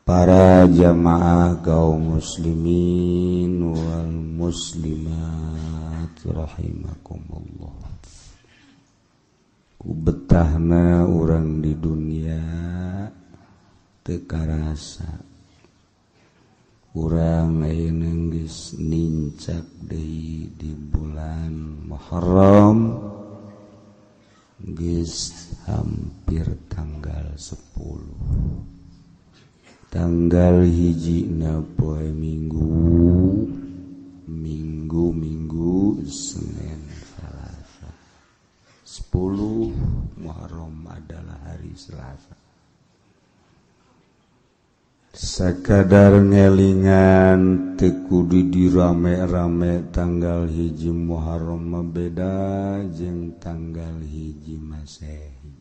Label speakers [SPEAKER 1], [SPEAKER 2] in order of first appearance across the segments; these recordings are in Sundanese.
[SPEAKER 1] Para jamaah kaum muslimin wal muslimat rahimakumullah. Ku betahna urang di dunia teu karasa. Urang ayeuna geus nincak deui di bulan Muharram, geus hampir tanggal 10. Tanggal 1 na poe Minggu, Minggu, Minggu, Senin, Selasa. 10 Muharram adalah hari Selasa. Sakadar ngelingan, teu kudu dirame-rame. Tanggal 1 Muharram mah beda jeung tanggal 1 Masehi.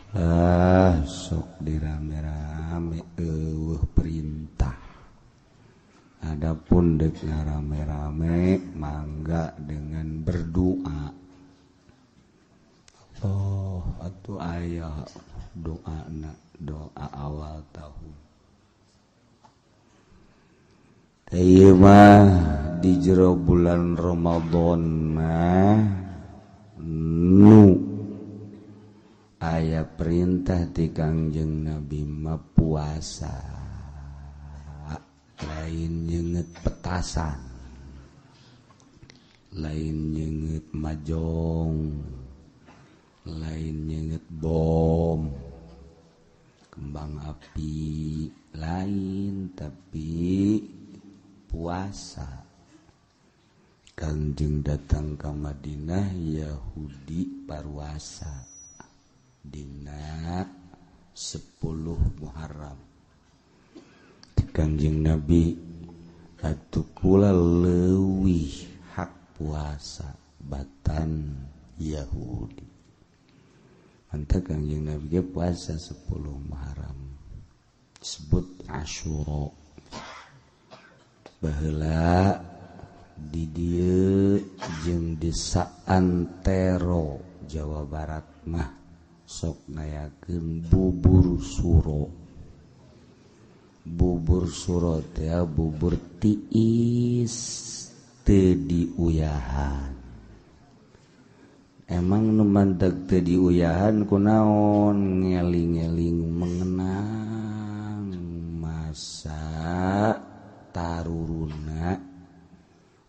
[SPEAKER 1] Ah, sok dirame-rame, euweuh perintah. Adapun dek ngarame-rame, mangga dengan berdoa. Oh, atuh aya doa na, doa awal tahun. Ieu mah di jero bulan Ramadan mah nu aya perintah ti Kangjeng Nabi mah puasa, lain nyeungeut petasan, lain nyeungeut majong, lain nyeungeut bom, kembang api, lain, tapi puasa. Kangjeng datang ke Madinah, Yahudi paruasa dina 10 Muharram. Kangjeng Nabi, atuh kula leuwih hak puasa batan Yahudi. Mantap, Kangjeng Nabi ge puasa 10 Muharram, disebut Asyura. Baheula di dieu jeung di saantero Jawa Barat mah sok ngayakeun bubur suro. Bubur suro teh bubur tiis, teu diuyahan. Emang nu mantek teu diuyahan kunaon? Ngeling-eling mengenang masa taruruna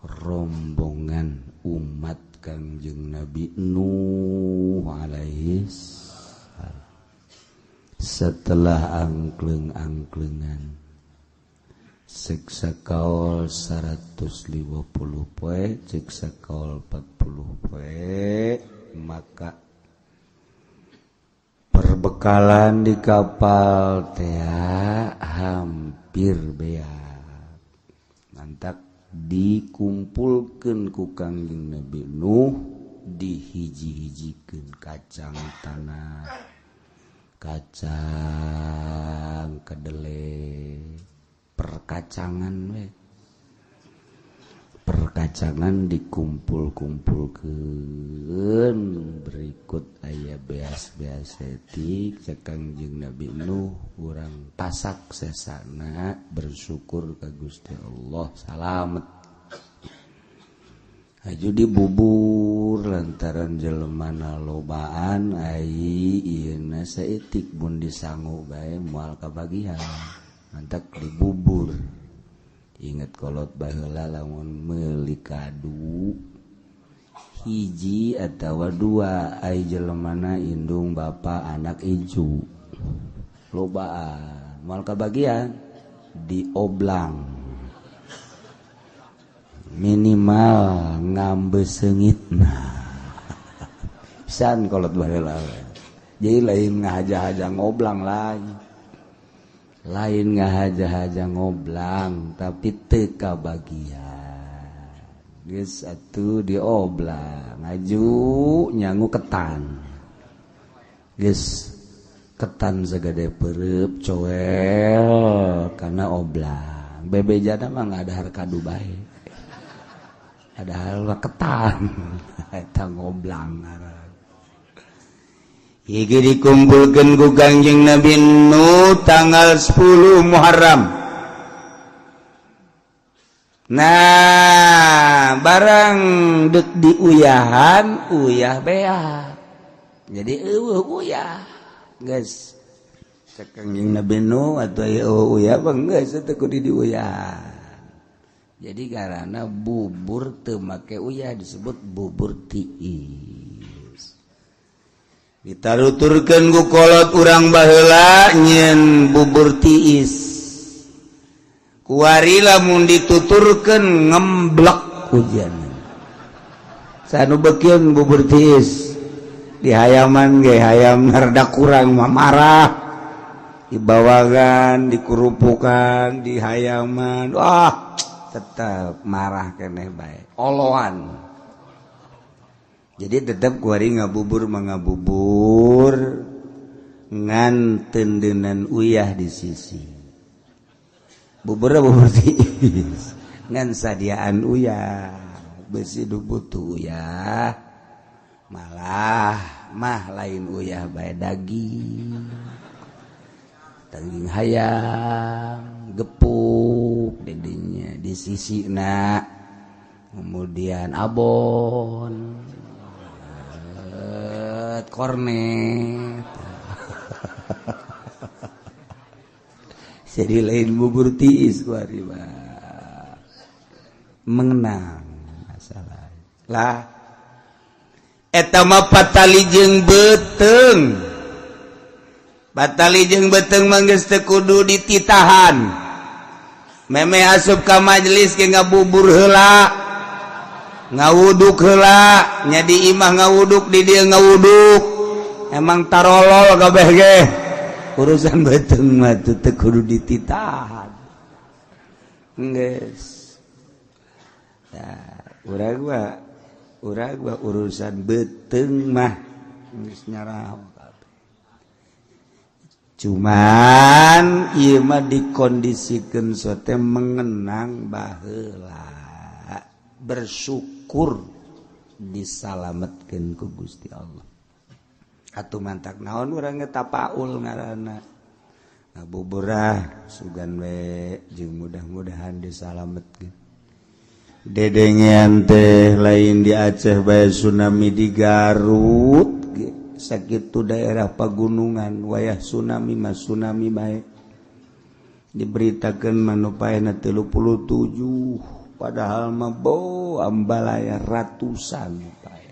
[SPEAKER 1] rombongan umat Kangjeng Nabi Nuh alaihi. Setelah angkleng-angklengan siksa kaol 150 poe, siksa kaol 40 poe, maka perbekalan di kapal teh hampir beak. Mantak dikumpulkeun ku Kangjeng Nabi Nuh, dihiji-hijikeun kacang tanah, kacang kedele, perkacangan we, perkacangan dikumpul-kumpulkeun. Berikut aya beas-beas etik. Cek Kangjeng Nabi Nuh, urang pasak sesana bersyukur ka Gusti Allah salamet. Aju dibubur lantaran jelemana lobaan, ai ieuna saeutik mun disangu bae moal kabagihan, mantak dibubur. Inget kolot baheula lamun meuli kadu hiji atawa dua, ai jelemana indung, bapa, anak, incu lobaan, moal kabagian, dioblang minimal ngambe seungitna pisan kolot baheula. Jadi lain ngahaja-haja ngoblang, lain lain ngahaja-haja ngoblang, tapi teu kabagian. Geus atuh dioblang, ngaju nyangu ketan, geus ketan segede pereup coel karena oblang. Bebejana mah ngadahar kadu bae, ada hal ketan eta ngoblang. Iki dikumpulkan ku Kangjeng Nabi Nuh tanggal 10 Muharram. Nah, barang dek diuyahan, uyah beak. Jadi eueuh uyah. Geus. Cek Kangjeng Nabi Nuh atuh aya uyah bang geus teu kudu diuyahan. Jadi karena bubur teu make uyah disebut bubur tiis. Ditaruturkeun ku kolot urang baheula nyieun bubur tiis. Kuari lamun dituturkeun ngemblek hujan. Sanu beukieun bubur tiis di hayaman ge hayam rada kurang mah marah. Dibawagan, dikurupukan, di hayaman. Wah, tetap marah keneh bae. Oloan. Jadi tetap kuari ngabubur mangabubur ngan tendenan uyah di sisi. Bubur bubur tiis ngan sadiaan uyah, besi du butuh uyah. Malah mah lain uyah bae daging. Daging hayam gepuk didinya di sisi na, kemudian abon, kornet. Jadi lain bubur tiis kuari mah. Mengenang masalah lah eta mah patali jeung beuteung. Patali jeung beuteung mah geus teu kudu dititahan. Meme asup ka majelis ge ngabubur heula, ngawuduk heula, nya di imah ngawuduk, di dieu ngawuduk. Emang tarolol kabeh ge. Urusan beuteung mah teu kudu dititahan. Geus. Tah, urang mah urusan beuteung mah geus nyaraho kabeh. Cuman ieu mah dikondisikeun sote mengenang baheula, bersyukur disalametkeun ku Gusti Allah. Atuh mantak naon urang ge tapaul ngaranna. Ngabuburah sugan we jeung mudah-mudahan disalametkeun. Dedengean teh lain di Aceh bae tsunami di Garut ge sakitu daerah pagunungan wayah tsunami mah tsunami bae. Diberitakeun mah nu paehna 37 padahal mah bo ambalaya ratusan paeh.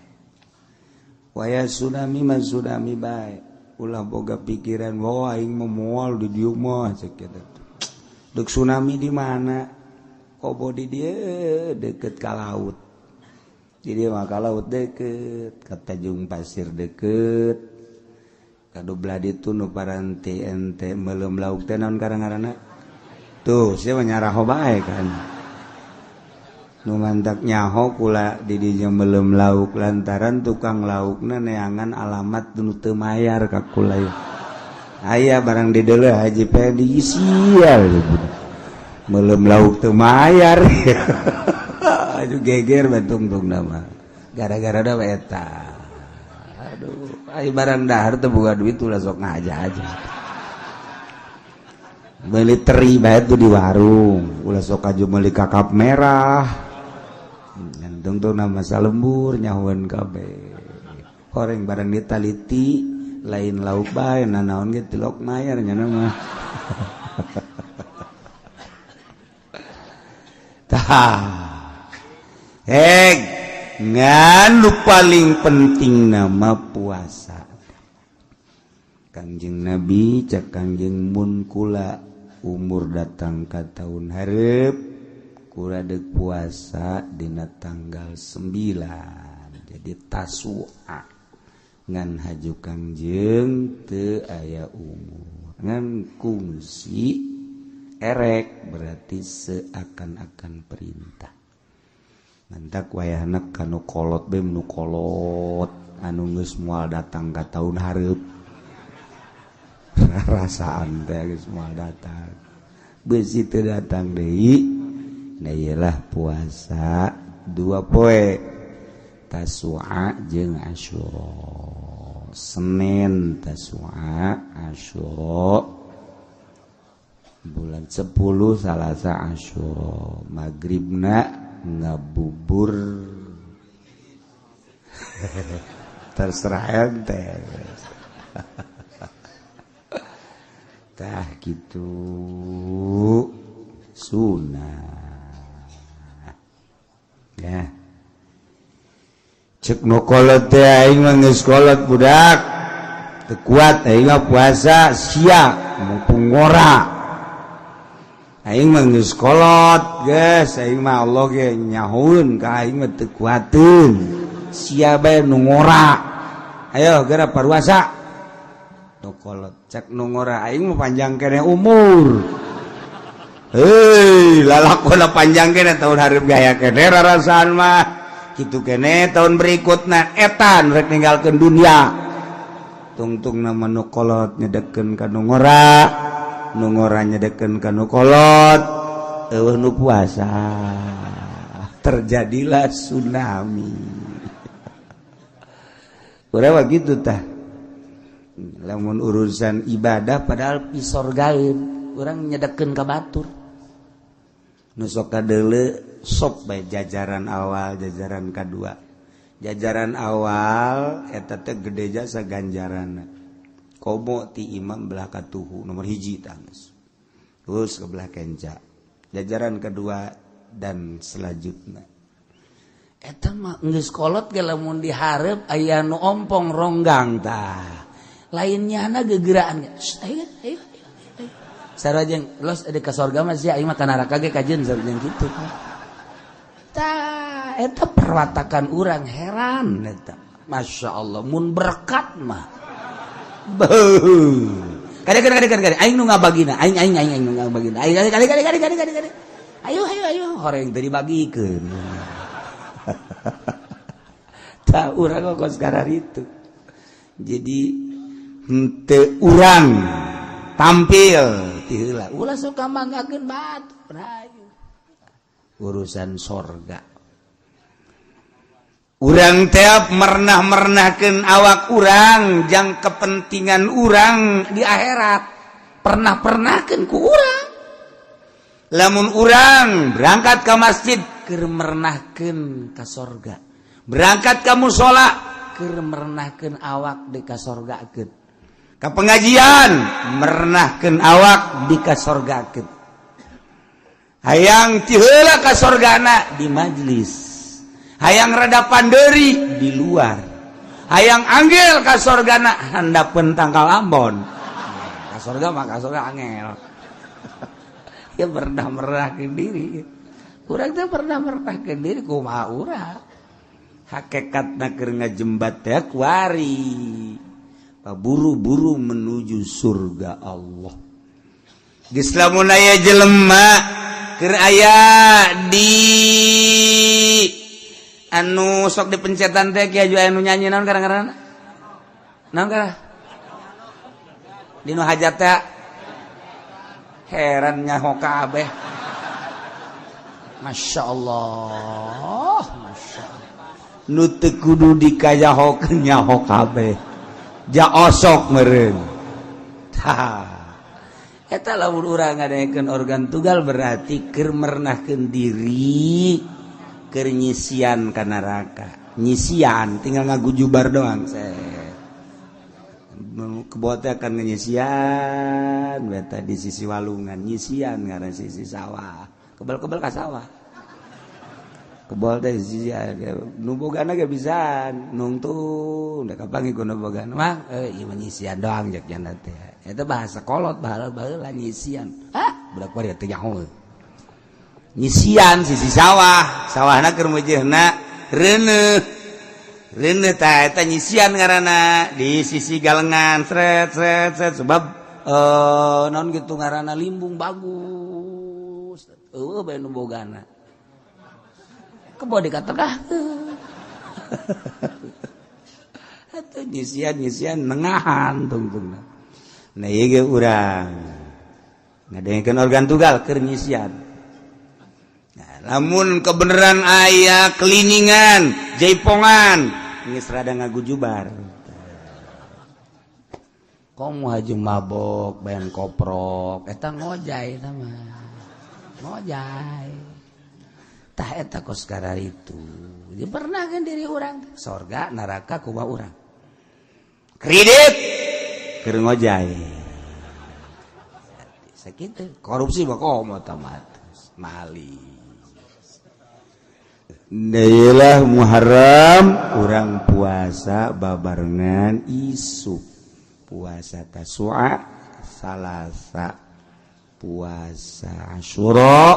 [SPEAKER 1] Wayah tsunami mah tsunami bae. Ulah boga pikiran wah aing mah moal di dieu mah cek eta. Deuk tsunami di mana? Kobo di dieu deket ka laut. Jadi mah ka laut deket, ka Tanjung Pasir deket. Ka belah ditu nu paranti ente meuleum lauk teh naon ngaranna? Tuh, sia mah nyaraho bae kan. Nu mantak nyaho kula di dinya meuleum lauk lantaran tukang laukna neangan alamat nu teu mayar ka kula. Aya barang di deuleu Haji Pedi sial. Meuleum lauk teu mayar. Aduh geger batungtung nama. Gara-gara da eta. Aduh, ai barang dahar teu boga duit ulah sok ngaja-aja. Beli teri bae tuh di warung, ulah sok aju meuli kakap merah. Tungtung nama salembur nyahuan kabeh. Horeng barang ditaliti lain lauk bae nanaon ge tilok mayar nya mah. Tah. Heg, ngan nu paling penting nama puasa. Kangjeng Nabi cek Kangjeng mun kula umur datang ka tahun hareup kula deuk puasa dina tanggal 9. Jadi Tasua ngan haju Kangjeng teu aya umur. Ngan kungsi erek berarti seakan-akan perintah. Mantak wayahna kanu kolot be nu kolot anu geus moal datang ka taun hareup. Rasaan teh geus moal datang. Beusi teu datang deui. Nah iyalah puasa 2 poe, Tasua jeung Asyura. Senin Tasua Asyura, bulan 10 Salasa Asyura, maghribna ngabubur, terserah ente. Tah gitu sunah ya. Cek nu kolot teh, aing mah geus kolot, budak teu kuat aing mah puasa. Sia mumpung ngora, aing mah geus kolot, geus aing mah Allah ge nyahoeun ka aing mah teu kuateun. Sia bae nu ngora, ayo geura paruasa. Nu kolot cek nu ngora, aing mah panjang keneh umur. Hei, lalakona panjang keneh, tahun hareup gaya keneh rarasaan mah kitu keneh, tahun berikutna etan rek ninggalkeun dunia. Tungtung nama nu kolot nyedekeun ka nu ngora, nu ngora nyedekeun ka nu kolot, eueuh nu puasa, terjadilah tsunami. Urang mah kitu tah lamun urusan ibadah, padahal pisorgaeun urang nyedekeun ka batur. Nu sok kadeule sok bae jajaran awal, jajaran kedua. Jajaran awal eta teh gede jasa ganjaranna, komo ti imam belah katuhu nomor hiji tangis terus ke belah kenca, jajaran kedua dan selanjutnya. Eta mah geus kolot ge lamun dihareup aya nu ompong ronggang tah lainnya na gegeraan. Ayo ayo ayo, sarajeng los ada ka sorga mah sia, aing mah ka neraka ge kajeun sarajeng kitu. Tah eta perwatakan urang, heran eta. Masya Allah mun berkat mah. Beuh. Kade kade kade kade, aing nu ngabagina, aing aing aing aing nu ngabagina. Aing kade kade kade kade kade kade. Ayo ayo ayo, horeng teu dibagikeun. Tah urang kok sekarang itu. Jadi henteu urang tampil ti heula. Ulah suka manggakeun batu. Urusan sorga. Urang tiap merenah-merenahkan awak urang jang kepentingan urang di akhirat, pernah-pernahkan ku urang. Lamun urang berangkat ke masjid keur merenahkeun ka sorga, berangkat ke musola keur merenahkeun awak di kasorgakeun, ke pengajian merenahkeun awak di kasorgakeun, hayang ti heula ka sorgana di majlis, hayang rada panderi di luar, hayang anggel ka sorgana handapeun tangkal ambon. Ka sorga mah ka sorga angel ya. Pernah merahkeun diri urang teh, pernah merahkeun diri kumaha urang hakikatna keur ngajembat teh kuari buru-buru menuju surga Allah. Geus lamun aya jelema keur aya di anu sok dipencetan teh, kieu anu nyanyi naon kadang-kadang, naon kadang di nu hajat teh, heran nyaho kabeh. Masya Allah, Masya Allah, nu teu kudu dikajahokeun nyaho kabeh, ja osok meureun. Tah eta lamun urang ngadaekeun organ tunggal berarti keur merenahkeun diri, keur nyisian ka neraka. Nyisian tinggal ngagujubar doang. Set kebot akan nyisian beta di sisi walungan, nyisian ngaran sisi sawah, kebal-kebal ka sawah, kebal teh sisi nu bogana ge bisa nungtung da kapanggih ku nu bogana mah. Eh, ieu mah nyisian doang jak janda teh. Eta bahasa kolot baheula baheula, nyisian. Ah, budak bari teh nyaho nyisian sisi sawah, sawahna keur meujeuhna reuneuh reuneuh. Tah eta nyisian ngaranna di sisi galengan, sret sret sret, sebab eh naon gitu ngaranna, limbung bagus, eueuh bae nu bogana, kebo dikatengahkeun. Atuh nyisian nyisian nengahan tungtungna. Nah, ieu ge urang ngadengekeun organ tunggal keur nyisian. Nah, lamun kebenaran aya keliningan jaipongan geus rada ngagujubar. Komo haju mabok bayan koprok eta ngojay eta mah. Ngojay. Tah eta kos kararitu. Dia pernah kan diri urang sorga neraka kumaha urang. Kredit keur ngojay. Sakitu korupsi mah komo otomatis mali. Nailah Muharram urang puasa babarengan isuk puasa Tasua Salasa puasa Asyura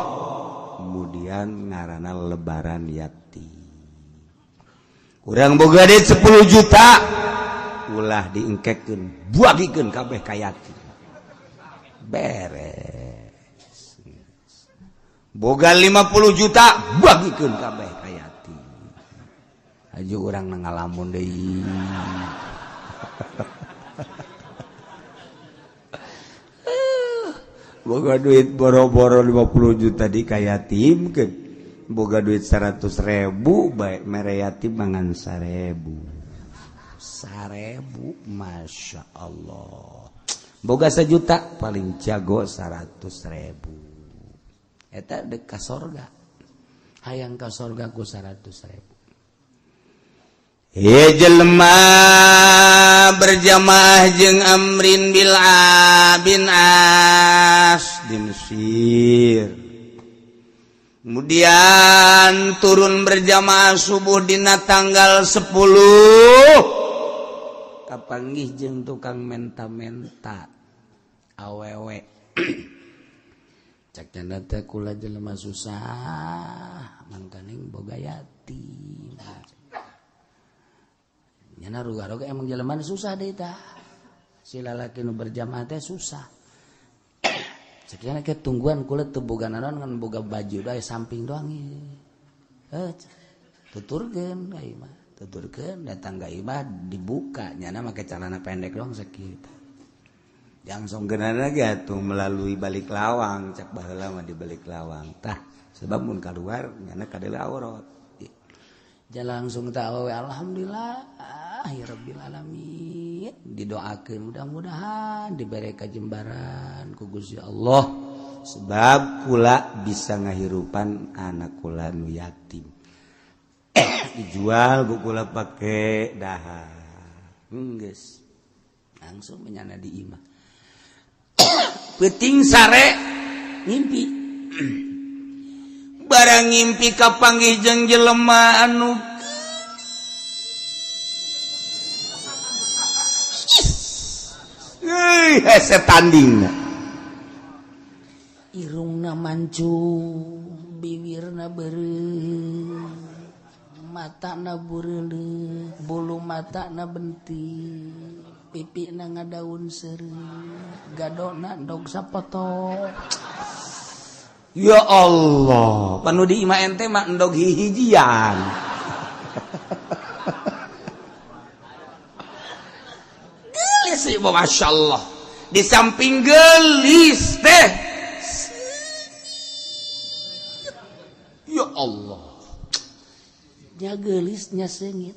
[SPEAKER 1] kemudian ngaranna Lebaran yatim. Urang boga duit 10 juta ulah diengkekeun buagikeun kabeh ka yatim beres. Boga 50 juta bagikeun kabeh ka yatim. Aju urang ngalamun deui. Boga duit boro-boro 50 juta di ka yatim keun. Boga duit 100.000 bae mere yatim mangan 1.000. 1.000 Masya Allah. Boga 1 juta paling jago 100.000. Eta dek ka sorga. Hayang ka sorga ku 100.000. He jelema berjamaah jeung Amrin bil bin As di Mesir. Kemudian turun berjamaah subuh dina tanggal 10. Kapanggih jeung tukang menta-menta awewe. Cak cenah teh kula jelema susah mangkaning boga yatim. Nyana ruga-ruga emang jelema susah deui tah. Si lalaki nu berjamaah teh susah. Cak cenah ke tungguan kula teu boga naon ngan boga baju da samping doang ieu. Tuturkeun ka imah, tuturkeun datang ka imah dibuka nyana make celana pendek doang sakitu. Langsung genana ge atuh melalui balik lawang cak baheula mah di balik lawang tah sebab mun kaluar nyana kadele aurat. Jalan langsung tah awewe alhamdulillah ya rabbil alamin didoakeun mudah-mudahan dibere kajembaran ku Gusti Allah sebab kula bisa ngahirupan anak kula nu yatim. Dijual ku kula pake dahar. Geus langsung menyana di imah. Peuting sare ngimpi. Barang ngimpi kapanggih jeung jelema anu euy hese tandingna. Irungna mancung, biwirna beureum, matana bureuleuh, bulu matana bentik, pipina ngadaun seureuh, gadona endog sapoto. Ya Allah, panu di imah ente mah endog hihijian. Gelis ibu, Masya Allah. Di samping gelis teh. Ya Allah. Nya gelisnya seungit.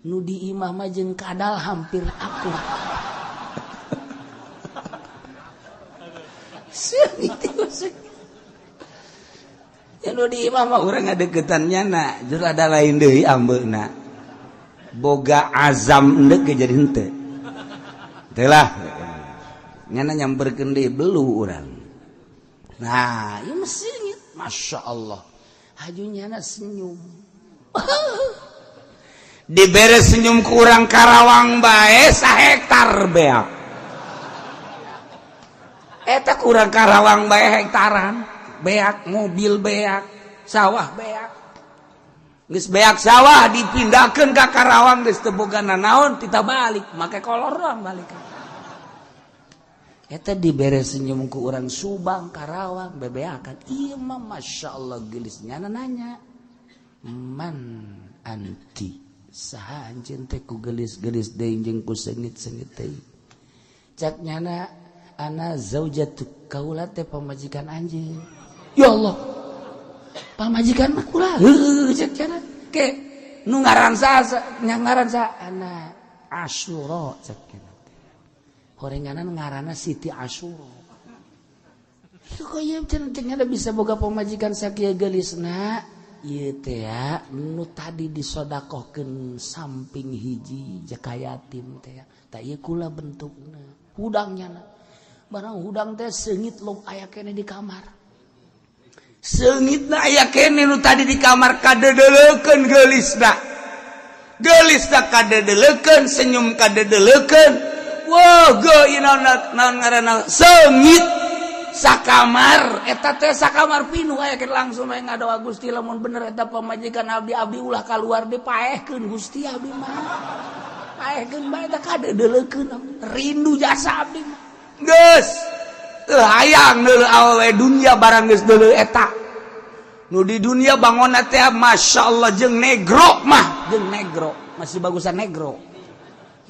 [SPEAKER 1] Nu di imah mah jeung kadal hampir akur. Seungit ieu seungit. Ya nu di imah mah urang ngadeukeutan nyana, jur ada lain deui ambeuna. Boga azam endek ge jadi henteu. Teu lah. Nyana nyamperkeun deui belu urang. Nah, ieu mah seungit, Masya Allah. Haju nyana senyum. Dibere senyum ku urang Karawang bae sahektar beak. Eta ku urang Karawang bae hektaran. Beak mobil beak sawah beak geus beak sawah dipindahkeun ka Karawang geus teu boga nanaon tita balik make kolor doang balik. Eta dibere senyum ku urang Subang Karawang bebeakan ieu mah Masya Allah geulis nyana nanya man anti saha anjeun teh ku geulis-geulis deui jeung ku seungit-seungit deui. Cak nyana ana zaujatu kaula teh pamajikan anjeun. Ya Allah, pamajikan mah kula heuh cek cenah ke nu ngaran sa nya ngaran sa ana Asyura cek cenah. Horenganan ngaranna Siti Asyura. Itu kok ieu cenah bisa boga pamajikan sakieu geulisna. Ieu teh nu tadi disodakohkeun samping hiji jaka yatim teh. Tah ieu kula bentukna. Hudang nyana. Barang hudang teh seungit log aya keneh di kamar.
[SPEAKER 2] Seungitna aya keneh nu tadi di kamar kadedeleukeun geulisna. Geulisna kadedeleukeun, senyum kadedeleukeun. Wah, geuh naon ngaranna seungit sakamar eta teh sakamar pinuh aya keneh langsung we ngadoa Gusti lamun bener eta pamajikan abdi abdi ulah kaluar dipaehkeun Gusti abdi mah. Paehkeun bae eta kadedeleukeun rindu jasa abdi mah. Geus teu hayang deuleu awewe dunia barang geus deuleu eta. Nu di dunia bangonna teh masyaallah jeung negro mah,
[SPEAKER 1] jeung negro, masih bagusan negro.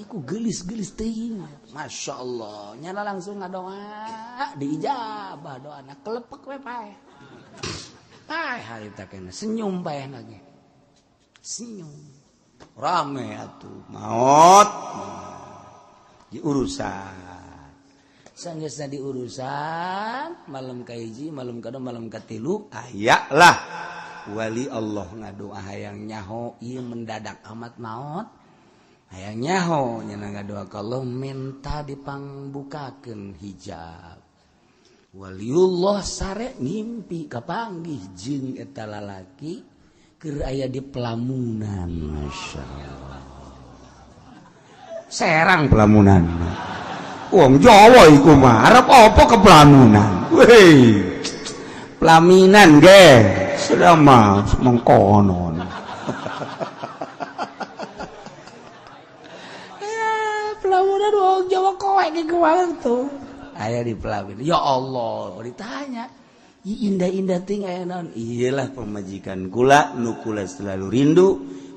[SPEAKER 1] Iku geulis-geulis teuing. Masya Allah, nyala langsung ngadoa, diijabah doana, kelepek we paeh. Paeh harita kena senyum paeh lagi. Senyum.
[SPEAKER 2] Rame atuh maot. Diurusan.
[SPEAKER 1] Sanggeusna diurusan, malam kahiji, malam kadua, malam katilu,
[SPEAKER 2] aya lah wali Allah ngadoa
[SPEAKER 1] hayang nyaho ieu mendadak amat maot. Hayang nyaho nya ngadoa ka Allah minta dipangbukakeun hijab. Waliullah sare ngimpi kapanggih jeung eta lalaki keur aya di pelamunan. Masyaallah.
[SPEAKER 2] Serang pelamunan. Wong Jawa iku mah arep apa ke pelamunan. Weh. Pelaminan ge. Sudah mah mengkonon.
[SPEAKER 1] Pelamunan wong Jawa kowe ge tuh. Aya di pelamin. Ya Allah, ditanya. Indah-indah ting aya naon?
[SPEAKER 2] Iyalah pemajikan kula nu kula selalu rindu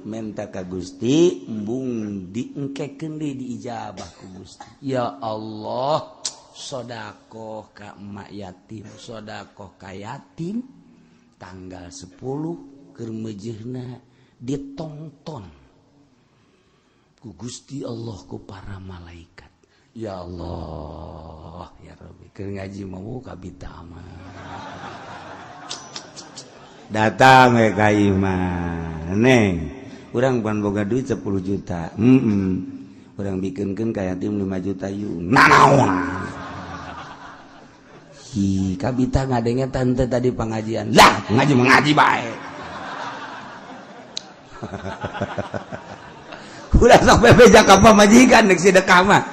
[SPEAKER 2] menta ka Gusti embung
[SPEAKER 1] diengkekeun deui diijabah ku Gusti. Ya Allah, sedekah ka emak yatim, sedekah ka yatim tanggal 10 keur meujeuhna ditongton ku Gusti Allah ku para malaikat. Ya Allah, ya Rabbi, keur ngaji mau kabita mah.
[SPEAKER 2] Datang we ka imah. Neng, urang pan boga duit 10 juta. Urang bikinkeun ka yatim 5 juta yuk. Nanaon?
[SPEAKER 1] Hi, kabita ngadenge tante tadi pengajian.
[SPEAKER 2] Lah, ngaji mengaji bae. Ulah sampai beja ka pamajikan deuk sedekah mah.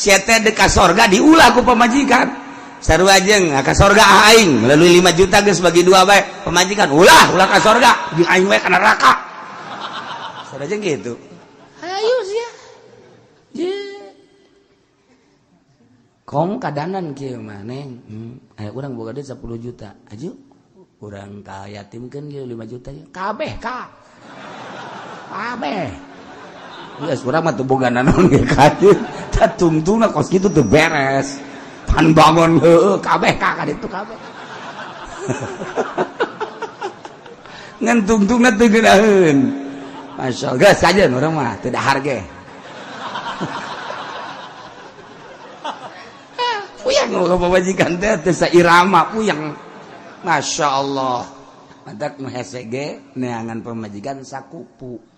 [SPEAKER 2] Sia teh deuk ka sorga diulah ku pamajikan. Sarua jeung ka sorga aing melalui 5 juta geus bagi dua bae. Pamajikan ulah ulah ka sorga jeung aing we ka neraka. Sarua jeung kitu.
[SPEAKER 1] Ayo sia. Ye. Kom kadanan kieu mah neng. Aya urang boga duit 10 juta. Aju urang ka yatimkeun ieu 5 juta ieu. Kabeh ka. Kabeh.
[SPEAKER 2] Geus urang mah teu boga nanaon ge ka dieu. Tah tungtungna kos kitu teu beres. Pan bangun heueuh
[SPEAKER 1] kabeh ka ka ditu kabeh.
[SPEAKER 2] Ngan tungtungna teu geunaheun. Masyaallah geus kajeun urang mah teu dahar ge. Puyeng lo pamajikan teh teu sairama puyeng. Masya Allah.
[SPEAKER 1] Mantak nu hese ge neangan pamajikan sakupu.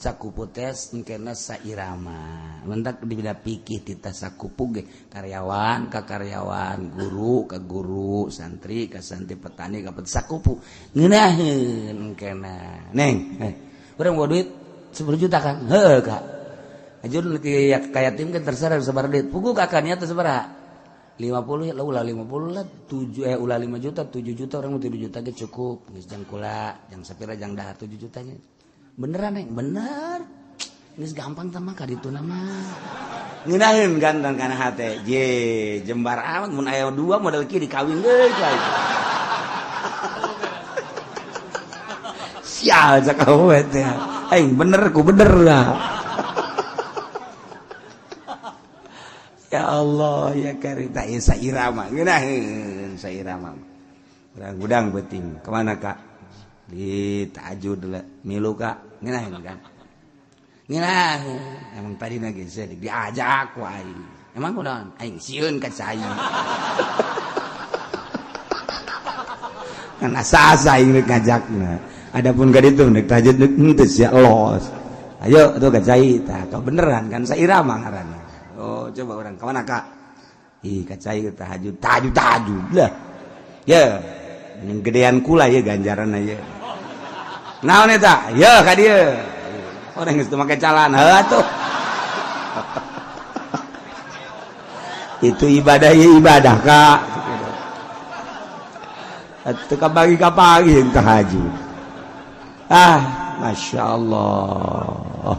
[SPEAKER 1] Sakupu tes engkena sairama. Mentak dibeda pikir tita sakupu ge karyawan ka karyawan, guru ka guru, santri ka santri, petani ka petani, sakupu. Ngeunaheun engkena. Neng, urang bawa duit 10 juta kan? Heuh Kak. Ajun ka yatim kan terserah sabaraha duit. Puguh kakaknya teh sabaraha? 50 lah ulah 50 lah 7 ulah 5 juta 7 juta orang mau 7 juta ge cukup geus jang kula jang sapira jang dahar 7 jutanya beneran neng bener geus gampang tah mah ka ditu mah
[SPEAKER 2] ngeunaheun ganteng kana hate je jembar amat mun aya dua model kieu dikawin deui ku aing sial cak awewe teh aing bener ku bener lah. Ya Allah ya karita sairama ngeunaheun sairama urang gudang beuting kemana Kak di tajud milu Kak ngeunaheun kan ngeunaheun emang tadi na geus diajak ku aing. Emang kunaon? Aing sieun ka cai. Kan asa-asa aing rek ngajakna. Adapun ka ditu rek tahajud henteu sia los. Ayo tuh ka cai tah beneran kan sairama ngaranna. Oh, coba urang ka mana Kak? Ih, ka cai tahajud, tahajud, tahajud lah. Ya, yang gedean kula ya ganjaran aja. Naon eta? Ya ka dieu. Orang geus teu make calana, heuh atuh. Itu ibadah ya ibadah Kak. Atuh kabagi kapagi tahajud. Ah, Masya Allah.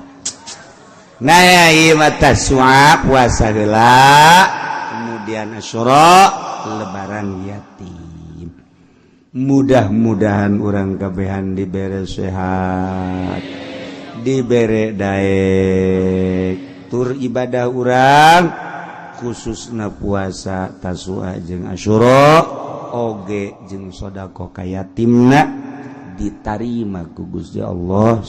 [SPEAKER 2] Nah, ieu mah Tasua puasa heula, kemudian Asyura, lebaran yatim. Mudah-mudahan urang kabehan dibere sehat, dibere daek, tur ibadah urang khususna puasa Tasua jeung Asyura oge jeung sedekah ka yatimna ditarima ku Gusti Allah.